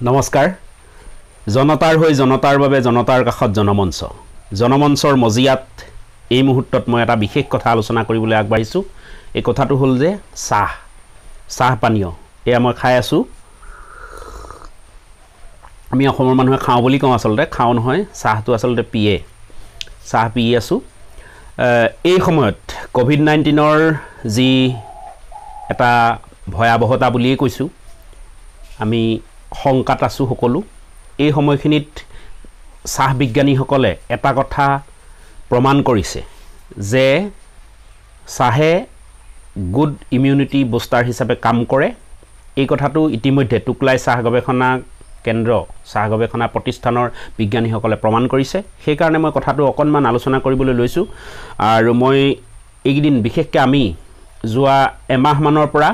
নমস্কাৰ। জনতাৰ হৈ জনতাৰ বাবে জনতাৰ কাষত জনমঞ্চ, জনমঞ্চৰ মজিয়াত এই মুহূৰ্তত মই এটা বিশেষ কথা আলোচনা কৰিবলৈ আগবাঢ়িছোঁ। এই কথাটো হ'ল যে চাহ, চাহ পানীয় এয়া মই খাই আছোঁ। আমি অসমৰ মানুহে খাওঁ বুলি কওঁ, আচলতে খাওঁ নহয়, চাহটো আচলতে পিয়ে, চাহ পি আছোঁ। এই সময়ত ক'ভিড-19ৰ যি এটা ভয়াৱহতা বুলিয়েই কৈছোঁ, আমি শংকাত আছোঁ সকলো। এই সময়খিনিত চাহ বিজ্ঞানীসকলে এটা কথা প্ৰমাণ কৰিছে যে চাহে গুড ইমিউনিটি বুষ্টাৰ হিচাপে কাম কৰে। এই কথাটো ইতিমধ্যে টুকলাই চাহ গৱেষণা কেন্দ্ৰ, চাহ গৱেষণা প্ৰতিষ্ঠানৰ বিজ্ঞানীসকলে প্ৰমাণ কৰিছে। সেইকাৰণে মই কথাটো অকণমান আলোচনা কৰিবলৈ লৈছোঁ। আৰু মই এইকেইদিন বিশেষকৈ আমি যোৱা এমাহমানৰ পৰা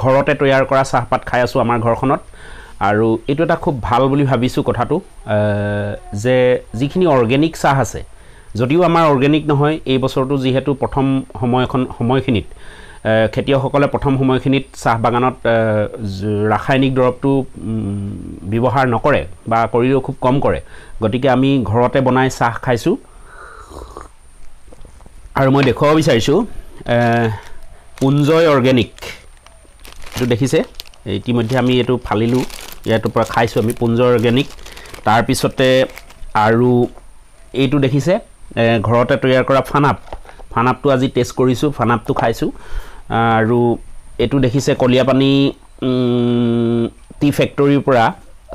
ঘৰতে তৈয়াৰ কৰা চাহপাত খাই আছোঁ আমাৰ ঘৰখনত। আৰু এইটো এটা খুব ভাল বুলি ভাবিছোঁ কথাটো, যে যিখিনি অৰ্গেনিক চাহ আছে, যদিও আমাৰ অৰ্গেনিক নহয়, এই বছৰটো যিহেতু প্ৰথম সময়খিনিত খেতিয়কসকলে প্ৰথম সময়খিনিত চাহ বাগানত ৰাসায়নিক দৰৱটো ব্যৱহাৰ নকৰে বা কৰিলেও খুব কম কৰে, গতিকে আমি ঘৰতে বনাই চাহ খাইছোঁ। আৰু মই দেখুৱাব বিচাৰিছোঁ পুঞ্জয় অৰ্গেনিক, এইটো দেখিছে, ইতিমধ্যে আমি এইটো ফালিলোঁ, ইয়াৰটোৰ পৰা খাইছোঁ আমি পুঞ্জয় অৰ্গেনিক। তাৰপিছতে আৰু এইটো দেখিছে ঘৰতে তৈয়াৰ কৰা ফানাপ, ফানাপটো আজি টেষ্ট কৰিছোঁ, ফানাপটো খাইছোঁ। আৰু এইটো দেখিছে কলিয়াপানী টি ফেক্টৰীৰ পৰা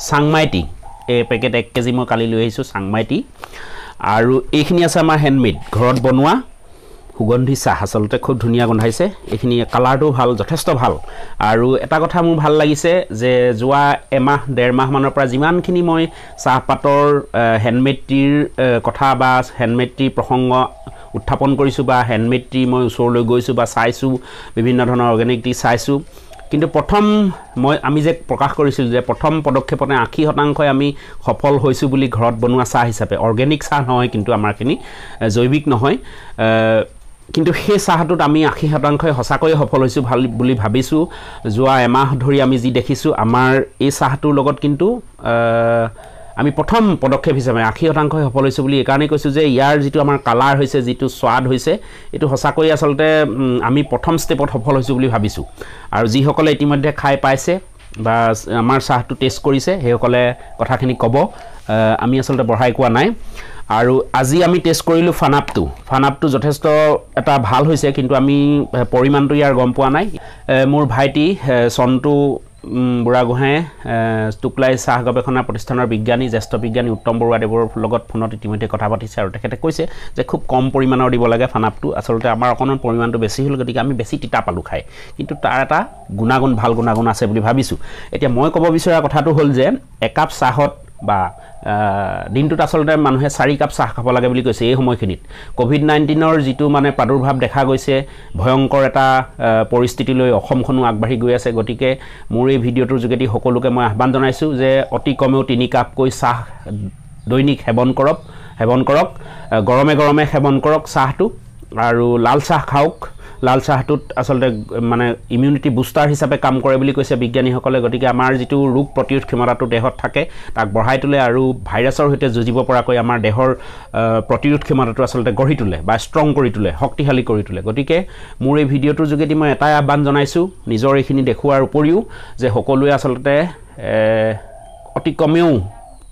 চাংমাই টি, এই পেকেট 1 কেজি মই কালি লৈ আহিছোঁ চাংমাই টি। আৰু এইখিনি আছে আমাৰ হেণ্ডমেড ঘৰত বনোৱা সুগন্ধি চাহ, আচলতে খুব ধুনীয়া গোন্ধাইছে, এইখিনি কালাৰটো ভাল, যথেষ্ট ভাল। আৰু এটা কথা মোৰ ভাল লাগিছে যে যোৱা এমাহ ডেৰ মাহমানৰ পৰা যিমানখিনি মই চাহপাতৰ হেণ্ডমেড টিৰ কথা বা হেণ্ডমেড টিৰ প্ৰসংগ উত্থাপন কৰিছোঁ বা হেণ্ডমেড টি মই ওচৰলৈ গৈছোঁ বা চাইছোঁ, বিভিন্ন ধৰণৰ অৰ্গেনিক টি চাইছোঁ, কিন্তু প্ৰথম আমি যে প্ৰকাশ কৰিছিলোঁ যে প্ৰথম পদক্ষেপতে 80% আমি সফল হৈছোঁ বুলি ঘৰত বনোৱা চাহ হিচাপে, অৰ্গেনিক চাহ নহয় কিন্তু আমাৰখিনি জৈৱিক নহয়, কিন্তু সেই চাহটোত আমি 80% সঁচাকৈয়ে সফল হৈছোঁ ভাল বুলি ভাবিছোঁ। যোৱা এমাহ ধৰি আমি যি দেখিছোঁ আমাৰ এই চাহটোৰ লগত কিন্তু আমি প্ৰথম পদক্ষেপ হিচাপে 80% সফল হৈছোঁ বুলি এইকাৰণেই কৈছোঁ যে ইয়াৰ যিটো আমাৰ কালাৰ হৈছে, যিটো স্বাদ হৈছে, এইটো সঁচাকৈয়ে আচলতে আমি প্ৰথম ষ্টেপত সফল হৈছোঁ বুলি ভাবিছোঁ। আৰু যিসকলে ইতিমধ্যে খাই পাইছে বা আমাৰ চাহটো টেষ্ট কৰিছে সেইসকলে কথাখিনি ক'ব, আমি আচলতে বঢ়াই কোৱা নাই। আৰু আজি আমি টেষ্ট কৰিলোঁ ফানাপটো, ফানাপটো যথেষ্ট এটা ভাল হৈছে, কিন্তু আমি পৰিমাণটো ইয়াৰ গম পোৱা নাই। মোৰ ভাইটি সন্তু বুঢ়াগোহাঁয়ে টুকলাই চাহ গৱেষণা প্ৰতিষ্ঠানৰ বিজ্ঞানী, জ্যেষ্ঠ বিজ্ঞানী উত্তম বৰুৱাদেৱৰ লগত ফোনত ইতিমধ্যে কথা পাতিছে আৰু তেখেতে কৈছে যে খুব কম পৰিমাণৰ দিব লাগে ফানাপটো। আচলতে আমাৰ অকণমান পৰিমাণটো বেছি হ'ল, গতিকে আমি বেছি তিতা পালোঁ খাই, কিন্তু তাৰ এটা গুণাগুণ, ভাল গুণাগুণ আছে বুলি ভাবিছোঁ। এতিয়া মই ক'ব বিচৰা কথাটো হ'ল যে একাপ চাহত বা দিনটোত আচলতে মানুহে 4 কাপ চাহ খাব লাগে বুলি কৈছে। এই সময়খিনিত ক'ভিড-19ৰ যিটো মানে প্ৰাদুৰ্ভাৱ দেখা গৈছে, ভয়ংকৰ এটা পৰিস্থিতিলৈ অসমখনো আগবাঢ়ি গৈ আছে। গতিকে মোৰ এই ভিডিঅ'টোৰ যোগেদি সকলোকে মই আহ্বান জনাইছোঁ যে অতি কমেও 3 কাপকৈ চাহ দৈনিক সেৱন কৰক, গৰমে গৰমে সেৱন কৰক চাহটো। আৰু লাল চাহ খাওক, লাল চাহটোত আচলতে মানে ইমিউনিটি বুষ্টাৰ হিচাপে কাম কৰে বুলি কৈছে বিজ্ঞানীসকলে। গতিকে আমাৰ যিটো ৰোগ প্ৰতিৰোধ ক্ষমতাটো দেহত থাকে তাক বঢ়াই তোলে আৰু ভাইৰাছৰ সৈতে যুঁজিব পৰাকৈ আমাৰ দেহৰ প্ৰতিৰোধ ক্ষমতাটো আচলতে গঢ়ি তোলে বা ষ্ট্ৰং কৰি তোলে, শক্তিশালী কৰি তোলে। গতিকে মোৰ এই ভিডিঅ'টোৰ যোগেদি মই এটাই আহ্বান জনাইছোঁ, নিজৰ এইখিনি দেখুওৱাৰ উপৰিও যে সকলোৱে আচলতে অতি কমেও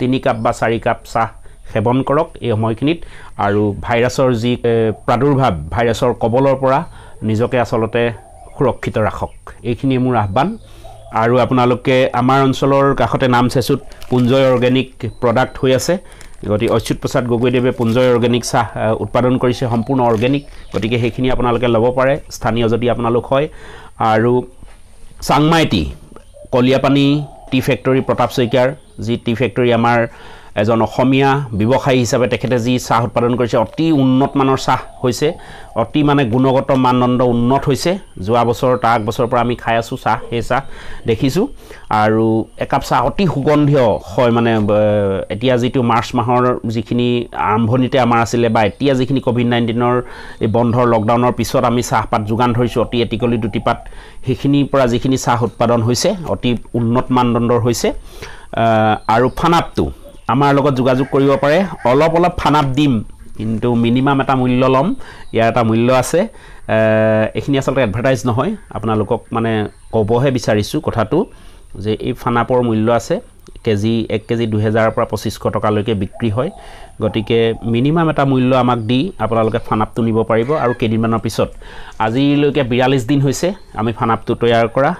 3 কাপ বা 4 কাপ চাহ সেৱন কৰক এই সময়খিনিত। আৰু ভাইৰাছৰ যি প্ৰাদুৰ্ভাৱ, ভাইৰাছৰ কবলৰ পৰা নিজকে আচলতে সুৰক্ষিত ৰাখক, এইখিনিয়ে মোৰ আহ্বান। আৰু আপোনালোকে আমাৰ অঞ্চলৰ কাষতে নামচেচুত পুঞ্জয় অৰ্গেনিক প্ৰডাক্ট হৈ আছে, গতিকে অচ্যুত প্ৰসাদ গগৈদেৱে পুঞ্জয় অৰ্গেনিক চাহ উৎপাদন কৰিছে, সম্পূৰ্ণ অৰ্গেনিক, গতিকে সেইখিনি আপোনালোকে ল'ব পাৰে স্থানীয় যদি আপোনালোক হয়। আৰু Changmai tea, Kaliapani tea factory, Pratap শইকীয়াৰ যি টি ফেক্টৰী আমাৰ এজন অসমীয়া ব্যৱসায়ী হিচাপে তেখেতে যি চাহ উৎপাদন কৰিছে অতি উন্নত মানৰ চাহ হৈছে, অতি মানে গুণগত মানদণ্ড উন্নত হৈছে। যোৱা বছৰ তাৰ আগবছৰৰ পৰা আমি খাই আছোঁ চাহ, সেই চাহ দেখিছোঁ। আৰু একাপ চাহ অতি সুগন্ধীয় হয়। মানে এতিয়া যিটো মাৰ্চ মাহৰ যিখিনি আৰম্ভণিতে আমাৰ আছিলে বা এতিয়া যিখিনি ক'ভিড-19ৰ এই বন্ধৰ লকডাউনৰ পিছত আমি চাহপাত যোগান ধৰিছোঁ অতি এটিকলি দুটি পাত, সেইখিনিৰ পৰা যিখিনি চাহ উৎপাদন হৈছে অতি উন্নত মানদণ্ডৰ হৈছে। আৰু ফানাপটো আমাৰ লগত যোগাযোগ কৰিব পাৰে। অলপ অলপ ফানাপ দিম, কিন্তু মিনিমাম এটা মূল্য ল'ম, ইয়াৰ এটা মূল্য আছে। এইখিনি আচলতে এডভাৰটাইজ নহয়, আপোনালোকক মানে ক'বহে বিচাৰিছোঁ কথাটো যে এই ফানাপৰ মূল্য আছে। কেজি 1 কেজি 2000ৰ পৰা 2500 টকালৈকে বিক্ৰী হয়। গতিকে মিনিমাম এটা মূল্য আমাক দি আপোনালোকে ফানাপটো নিব পাৰিব। আৰু কেইদিনমানৰ পিছত, আজিলৈকে 42 দিন হৈছে আমি ফানাপটো তৈয়াৰ কৰা।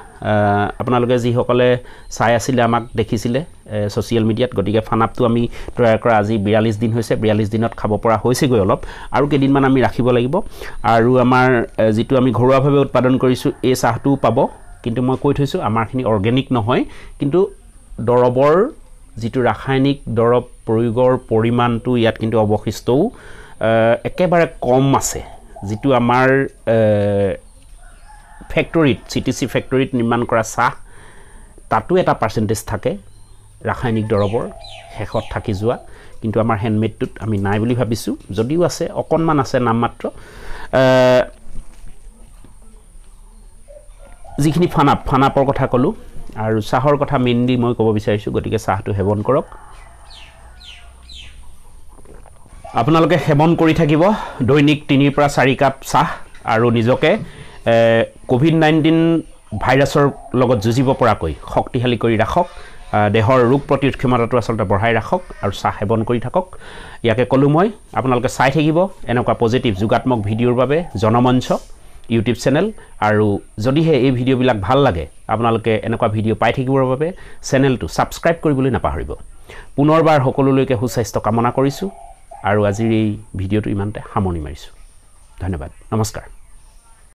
আপোনালোকে যিসকলে চাই আছিলে আমাক দেখিছিলে ছ'চিয়েল মিডিয়াত, গতিকে ফানাপটো আমি তৈয়াৰ কৰা আজি 42 দিন হৈছে। 42 দিনত খাব পৰা হৈছেগৈ অলপ, আৰু কেইদিনমান আমি ৰাখিব লাগিব। আৰু আমাৰ যিটো আমি ঘৰুৱাভাৱে উৎপাদন কৰিছোঁ এই চাহটোও পাব, কিন্তু মই কৈ থৈছোঁ আমাৰখিনি অৰ্গেনিক নহয়, কিন্তু দৰৱৰ যিটো ৰাসায়নিক দৰৱ প্ৰয়োগৰ পৰিমাণটো ইয়াত কিন্তু অৱশিষ্টও একেবাৰে কম আছে। যিটো আমাৰ ফেক্টৰীত, CTC ফেক্টৰীত নিৰ্মাণ কৰা চাহ, তাতো এটা পাৰ্চেণ্টেজ থাকে ৰাসায়নিক দৰৱৰ শেষত থাকি যোৱা, কিন্তু আমাৰ হেণ্ডমেডটোত আমি নাই বুলি ভাবিছোঁ, যদিও আছে অকণমান আছে নামমাত্ৰ। যিখিনি ফানাপৰ কথা ক'লোঁ আৰু চাহৰ কথা মেইনলি মই ক'ব বিচাৰিছোঁ, গতিকে চাহটো সেৱন কৰক। আপোনালোকে সেৱন কৰি থাকিব দৈনিক 3ৰ পৰা 4 কাপ চাহ, আৰু নিজকে ক'ভিড-19 ভাইৰাছৰ লগত যুঁজিব পৰাকৈ শক্তিশালী কৰি ৰাখক। দেহৰ ৰোগ প্ৰতিৰোধ ক্ষমতাটো আচলতে বঢ়াই ৰাখক আৰু চাহ সেৱন কৰি থাকক। ইয়াকে ক'লোঁ মই। আপোনালোকে চাই থাকিব এনেকুৱা পজিটিভ যোগাত্মক ভিডিঅ'ৰ বাবে জনমঞ্চ ইউটিউব চেনেল। আৰু যদিহে এই ভিডিঅ'বিলাক ভাল লাগে, আপোনালোকে এনেকুৱা ভিডিঅ' পাই থাকিবৰ বাবে চেনেলটো ছাবস্ক্ৰাইব কৰিবলৈ নাপাহৰিব। পুনৰবাৰ সকলোলৈকে সুস্বাস্থ্য কামনা কৰিছোঁ আৰু আজিৰ এই ভিডিঅ'টো ইমানতে সামৰণি মাৰিছোঁ। ধন্যবাদ, নমস্কাৰ।